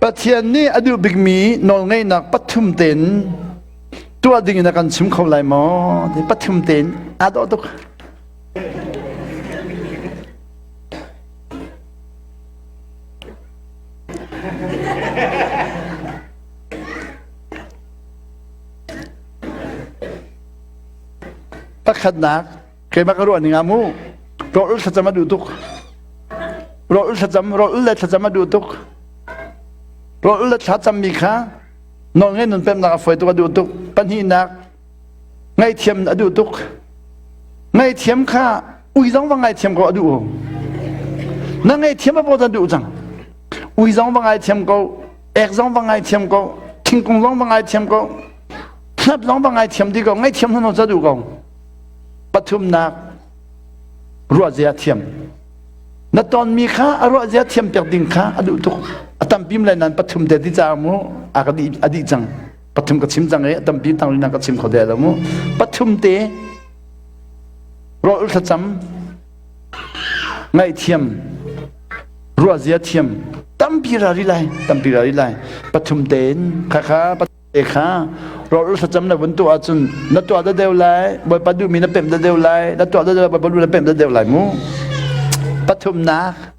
Pathian nih a duh bikmi nawlngeihnak pathum tein tuah ding in a kan chim kho lai maw? Pathum tein aa dawh tuk. Pakhatnak, keimah ka ruah ning ah mu, rawl thlacam a duh tuk. Rawl thlacam, rawl le thlacam a duh tuk. Rawl le thlacam mi kha nawlngei nun pemnak a fawi tuk a duh tuk. Pahnihnak, ngaihthiam a duh tuk. Ngaihthiam kha ui zong va ngaithiam ko a duh. Na ngaihthiam a paw duh cang. Ui zong va ngaithiam ko, ek zong va ngaithiam ko, thingkung zong va ngaithiam ko, hnap zong va ngaithiam di ko, ngaihthiam hnu ca duh ko. Pathumnak ruahzia thiam. Na tonmi kha a ruahzia thiam piak ding kha a duh tuk. A tampim lai nan pathum te ti ca mu a ka dih a dih cang. Pathum ka chim cang i a tampi tang na ka chim kho de lo mu. Pathum te rawl thlacam ngaihthiam ruahzia thiam tampi ra ri lai tampi ra ri lai pathum tein kha kha te kha rawl thlacam na vun tuah ahcun na tuah da deuh lai bawipa duhmi na pemh da deuh lai na tuah da deuh bawipa duh na pemh da deuh lai mu pathumnak.